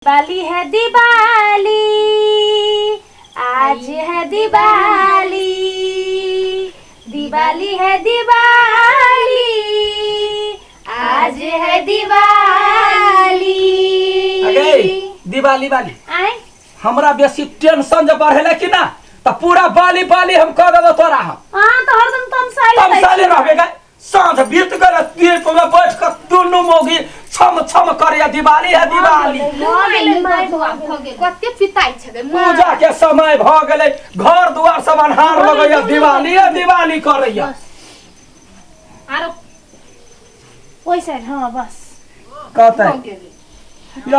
दिवाली है दिवाली, आज है दिवाली, दिवाली है दिवाली, आज है दिवाली। अगे दिवाली वाली। आय। हमरा बेसी टेंशन जे बढ़ेले कि ना त पूरा बाली बाली हम कह देबो तोरा हम। हाँ तो हरदम तमसाइले तम रहै साले छी। रहबे गए। साँझ बीत गेल, दीप में बैठ के दुनू मौगी छम छम करैया दिवाली है दिवाली। भऽ गेलै माय, भऽ गेलै। कते पिताइ छलै माय। पूजा के समय भ गेलै, घर दुआर सब अन्हार लगैया, दिवाली है दिवाली करैया। आरो ओहि साइड, हाँ बस। कहतै भऽ गेलै।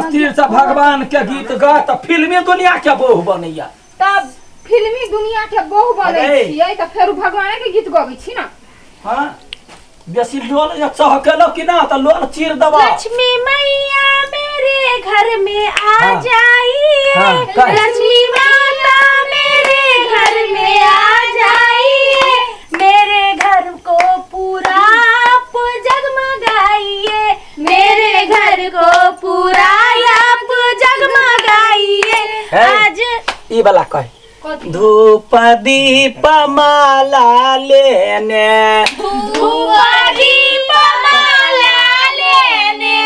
स्थिर से भगवान के गीत गा त फिल्मी दुनिया के बोह बनैया। तब फिल्मी दुनिया के बहु बनै अरे। छियै तऽ फेर भगवान के गीत गबै छी ना। हाँ बेसी लोल या चहकेलो कि ना त लोल चीर देबा। लक्ष्मी मैया मेरे घर में आ हाँ। जाइए। हाँ, कह। लक्ष्मी माता मेरे घर में आ जाइए, मेरे घर को पूरा आप जगमगाइए, मेरे घर को पूरा आप जगमगाइए। है। आज ई वाला कह। कथी? धूप दीप माला लेने, धूप दीप माला लेने,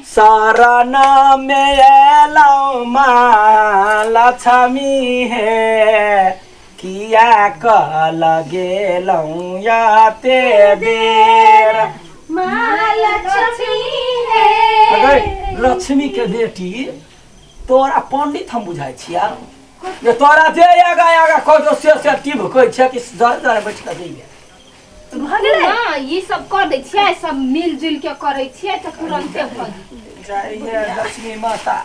शरण में एलौं माँ लक्ष्मी हे, किया कल गेलौं याते देर। माँ लक्ष्मी है। अगे लक्ष्मी के बेटी तोरा पंडित हम बुझाइ छिया जे तोरा जे आगा आगा कह दो से से टिभ कहै छै कि जरे जरे बैठ के जइए। भऽ गेलै। ना ई सब कर दै छियै, सब मिल जुल के करै छियै तऽ तुरन्ते भऽ जेतै। जाइए लक्ष्मी माता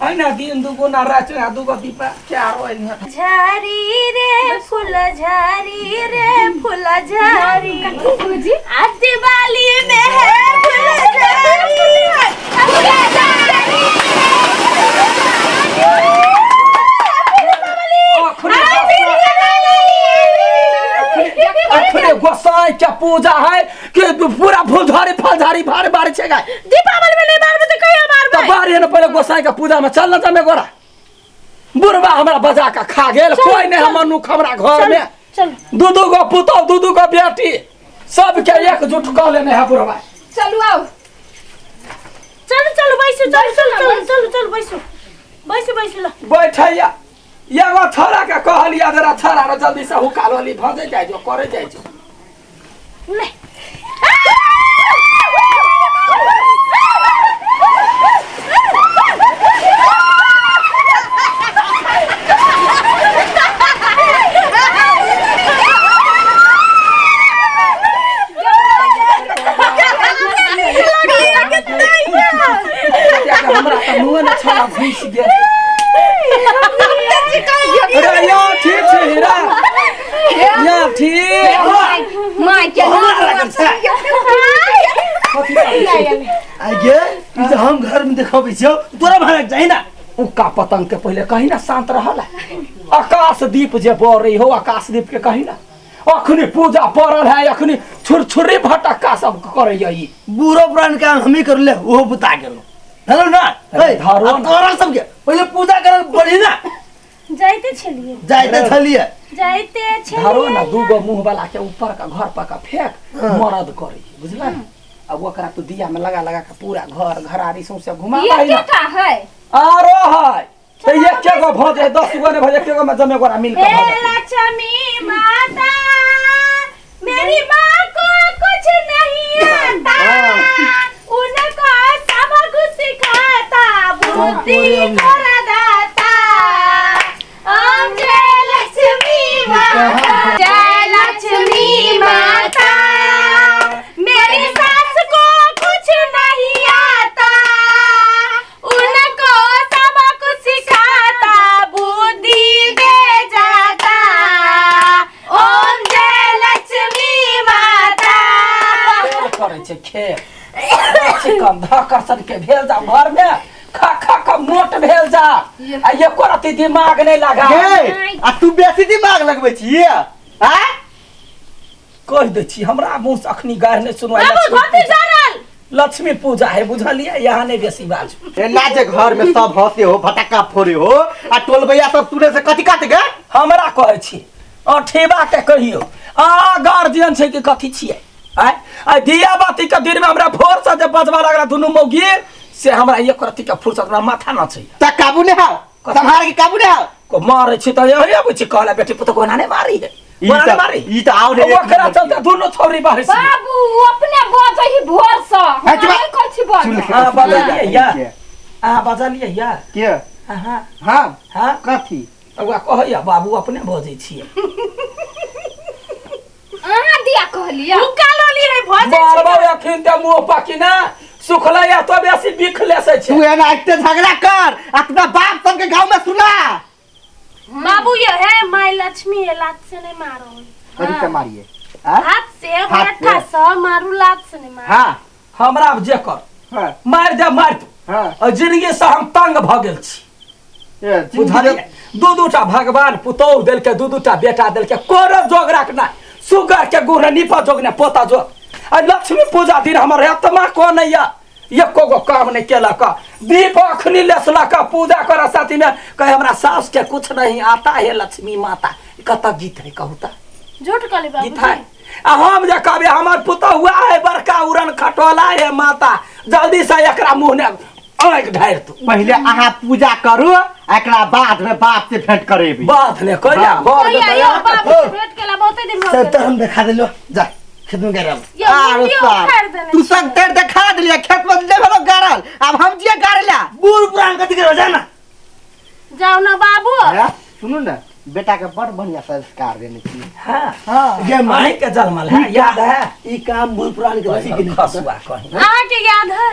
अहिना दिन दुगुना राति आ दुगो दीपा चारो अहिना। झारी रे फूल झारी रे फूल झारी, कथी आज दिवाली में है फूल झारी, फूल झारी। अखने गोसाई के पूजा है कि पूरा फूलझारी फलझारी भार बार छै गाय। दीपावली में नहीं मारबे तो कहिया मारबे? त बारी ने पहिले गोसाई के पूजा में चल न जमे गोरा बुढ़वा हमरा बजा के खा गेल, कोई नहीं हमर नुख हमरा घर में। चल दू दू गो पुतहु दू दू गो बेटी सबके एकजुट कऽ लेने है बुढ़वा। चलू आउ। चल चल बैसू, चल चल चल चल चल बैसू बैसू बैसू ल बैठैया एगो छोरा के कहलिया जरा छोरा रे जल्दी से हुकाल वाली भजे जाइ जो करे जाइ जो। ले हमरा तऽ मुँह ने छोरा घुसि गेल। अरे या ठीक छै हीरा या ठीक। माय के हमरा लागल छै। कथी करै छी? आइ गे ई जे हम घर में देखबै छियौ तोरा भाड़क जाहि ना। उक्का पतंग के पहिले कही ना शांत रहल है। आकाश दीप जे बरै हो आकाश दीप के कही ना अखनी पूजा पड़ल है, अखनी छुरछुरी भटक्का सब करैया ई। बूढ़ो पुरान काम हमी करले ओहो बुता गेलो धरो ना। अरे ए, धरो आ ना। तोरा सबके पहिले पूजा करल पड़ी ना। जाइते छलिए, जाइते छलिए, जाइते छलिए। धरो ना दू गो मुंह वाला के ऊपर का घर पर का फेंक मरद करे बुझला। अब ओकरा तू दिया में लगा लगा के पूरा घर घरारी सौंसे घुमा ये दही ना। केटा है? आरो है त एके गो भ जाए 10 गो ने भ जाए एके गो में जमे गोरा मिल के हे भ जाए। लक्ष्मी माता मेरी माँ को कुछ नहीं आता, उनको सब कुछ सिखाता बुद्धि को दाता। ओम जय लक्ष्मी माता, जय लक्ष्मी माता, मेरी सास को कुछ नहीं आता, उनको सब कुछ सिखाता बुद्धि दे जाता। ओम जय लक्ष्मी माता। खेल करै छै खेल चिकन धकर्षण के भेल जा घर में खा खा के मोट भेल जा आ एको रति दिमाग नहीं लगा। गे आ तू बेसी दिमाग लगबै छी आ कहि दै छी हमरा मुँह से अखनी गारि नहि सुनवाइ। बाबू धोती जरल। लक्ष्मी पूजा है बुझलिए यहाँ नहीं बेसी बाजू एना जे घर में सब हंसे हो फटाका फोड़े हो आ टोलबैया सब सुने से कथी काट गे हमरा कहै छी अठेबा के कहियो आ गार्जियन छै कि कथी छियै आय आ दिया बाती के दिन में हमरा भोर से जे बजबा लगला दुनू मौगी से हमरा एक रत्ती के फुर्सत हमरा माथा न छै त काबू ने हो सम्हार के काबू ने हो को मारै छी त यही अबै छी कहला बेटी पुतोह कोना नहि मारी है ई कोना त नहि मारी ई त आओर एक ओकरा नंबर चलते दुनू छौरी बहै छी बाबू अपने बजै ही भोर से हट हमरा बा। नहि कहै छी चुल बजऽ के हाँ, बजलियै या। के अहाँ बजलियै या के अहाँ हां हाँ कथी ओकरा कहैया बाबू अपने बजै छियै अहाँ दिया कहलियै हुक्का लोली है भजे मारबौ अखन ते मुँह पाकी ना सुखलै या तो बेसी बिख लेसै छै तू एना एते झगड़ा कर अपना बाप सबके गांव में सुना बाबू ये है माय लक्ष्मी है लात से नहीं मारो कथी से मारिए हाँ हाथ से हाथ से। हट्ठा से मारू लात से नहीं मारू हाँ हमरा आब जे कर हाँ मारि दे मारि दू हाँ आ जिंदगी से हम तंग भऽ गेल छी ए, जिंदगी बुझलियै दू दूटा भगवान पुतोहु देलकै दू दूटा बेटा देलकै कोनो जोग रखना सुगर के गुड़ नीपा जोग ने पोता जोग आ लक्ष्मी पूजा दिन हमर एतना कोन यऽ एको गो काम नहीं केलक दीप अखनी लेसलक पूजा कर साथी में कहे हमरा सास के कुछ नहीं आता है लक्ष्मी माता कत गीत है कहू त झूठ कहली बाबू गीत है आ हम जे कहबे हमर पुतहुआ है बड़का उड़न खटोला है माता जल्दी से एकरा मुँह ने आँखि ढारि तू पहिले अहाँ पूजा करू एकरा बाद में बाप से भेंट करेबी बात ने कहिया हाँ। घर कहिया में यो तऽ बाबू से भेंट केला बहुते दिन भऽ सब गेल तर हम देखा देलो जा खेत में गरम यो आरो मुट्ठियो सार, उखाड़ि देने तू छै। सब तर देखा देलिया खेत में ले भेलो गाड़ल अब हम जिए गाड़ला बूढ़ पुरान कथी करो जा ना जाओ ना बाबू हे, सुनू ने बेटा के बड़ बढ़िया संस्कार देने छी हाँ हाँ गे माई माई के जन्मल है याद है ई काम बूढ़ पुरान के रसी के नहीं खसुआ कहीं अहाँके याद है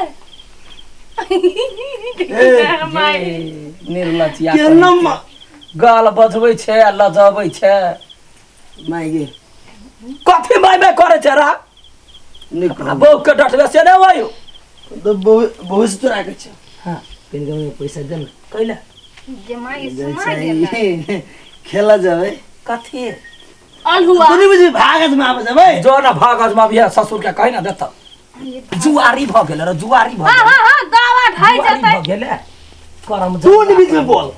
ए, माय निर्लज्जिया के कहीं। नम्मा गाल बजबै छै आ लजबै छै माय गे कथी माय माय करै छै रा नहीं अपना बहू के डटबे से नहि होय तो बहुत बहुत तोरा के छै हाँ कनि कनि पैसा दे ना कैले जे माय जाइ सुना गेल छै खेला जाबै कथी अलहुआ तू नहीं बुझी भागत में आबै जाबै जो न भागज में अभी ससुर के कहि न देत जुआरी भऽ गेल रे जुआरी भऽ हाँ गेल हाँ हाँ दावा ढाई जुआरी जेतै भऽ गेलै करम तू नहीं बीच में बोल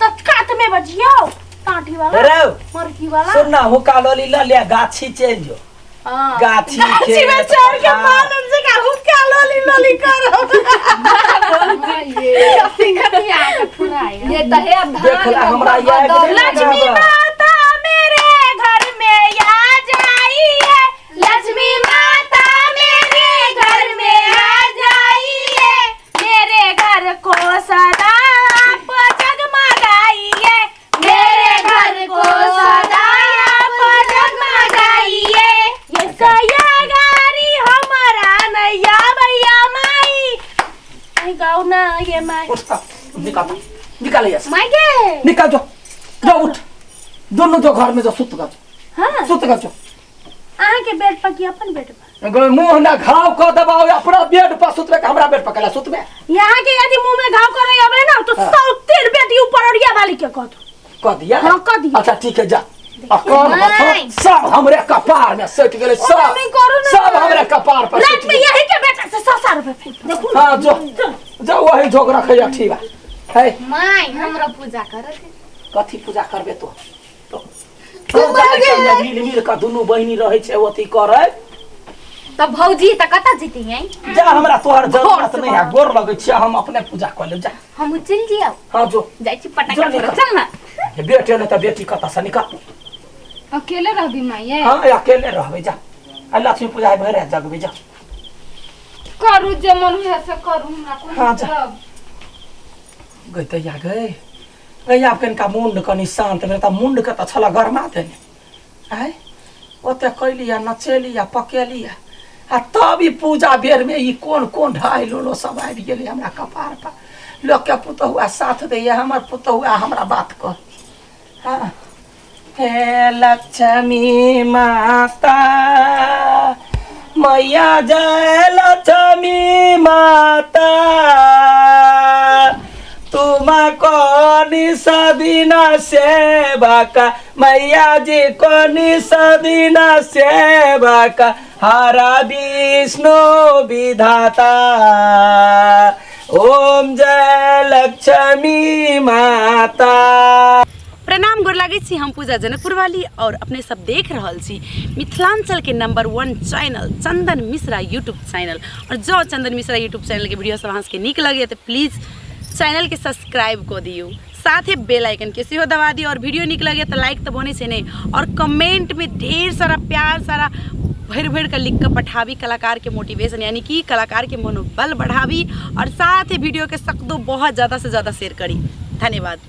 तत्कात में बजियो टाटी वाला रे मरकी वाला सुन ना हुक्का लोली ल ले गाछी चलि जो हाँ। गाछी गाछी में खेत, चढ़ के पथार। मालूम से का हुक्का लोली लोली करो ये तऽ हे धान देखला हमरा याद नहि लक्ष्मी माता मेरे घर में आ जाइए लक्ष्मी माता मेरे घर में आ जाइए मेरे घर को सदा आप जगमगाइए मेरे घर को सदा आप जगमगाइए ये सया गारी हमारा नैया भैया माई नहीं गाओ ना ये माई उठ त, निकाल निकाल यहाँ से माई के निकाल जो जो उठ दोनों जो घर में जो सुत गा हाँ सुत गा जो अहाँ के बेड पर की अपन बेड पर गो मुंह ना घाव क दबाओ अपना बेड पर सुतबे के हमरा बेड पर कला सुतबे यहाँ के यदि मुंह में घाव करे अबे ना तो 103 बेटी ऊपर अरिया वाली के कह दो क दिया हाँ, क दिया। अच्छा ठीक है जा आ कौन नहीं। बताओ सब हमरे कपार में सट गेले सब नहीं करू ना। सब हमरे कपार पर रात सट में गेले यही के बेटा से 100 रुपए फेंक देखू ना। हां जो जो वही जोग रखैया ठीक बा है माय हमरा पूजा करत कथी पूजा करबे तो तो जाय छै ने, मिल मिल के दुनू बहिनी रहै छै ओथी करै तऽ भौजी तऽ कतऽ जेती हैं जा हमरा तोहर जरूरत नहीं है गोर लगै छियै हम अपने पूजा कऽ लेब जा हम चलि जियौ हाँ जो जाइ छी पटाखा जो फोड़ऽ निकल। चल ना बेटे ने तऽ बेटी कतऽ से निकल अकेले रहबी माय हाँ अकेले रहबै जा आ लक्ष्मी पूजा भरि राति जगबै जा करू जे मन हुए से करू हमरा कोन हाँ, जा। मतलब गई तैया गई गई आब कनिका मुंड कनि शान्त भेल तऽ मुंड के तऽ छल गरमा देने आँय ओते कैली आ नचेली आ पकेली आ तब ई पूजा बेरमे ई कोन कोन ढाइ लोलो सब आबि गेलै हमरा कपार पर लोकके पुतहुआ साथ दैया हमर पुतहुआ हमरा बात कह हाँ हे लक्ष्मी माता मैया जय लक्ष्मी माता तू सासू माँ कोनी सदीना सेवा का, मैया जी कोनी सदीना सेवा का, हरा विष्णु विधाता, ओम जय लक्ष्मी माता। प्रणाम, गोर लागै छी। हम पूजा जनकपुर वाली और अपने सब देख रहल छी मिथिलांचल के नंबर 1 चैनल चंदन मिश्रा यूट्यूब चैनल। और जो चंदन मिश्रा यूट्यूब चैनल के वीडियो सब अहाँ सबके नीक लगैए तो प्लीज चैनल के सब्सक्राइब कऽ दियौ, साथे बेल आइकन के सेहो दबा दियौ। और वीडियो नीक लगैए तो लाइक तऽ बनै छै नहि, और कमेंट में ढेर सारा प्यार सारा भरि भरि कऽ लिख कऽ पठाबी, कलाकार के मोटिवेशन यानी कि कलाकार के मनोबल बढ़ाबी। और साथ ही वीडियो के सकदो बहुत ज़्यादा से ज़्यादा शेयर करी। धन्यवाद।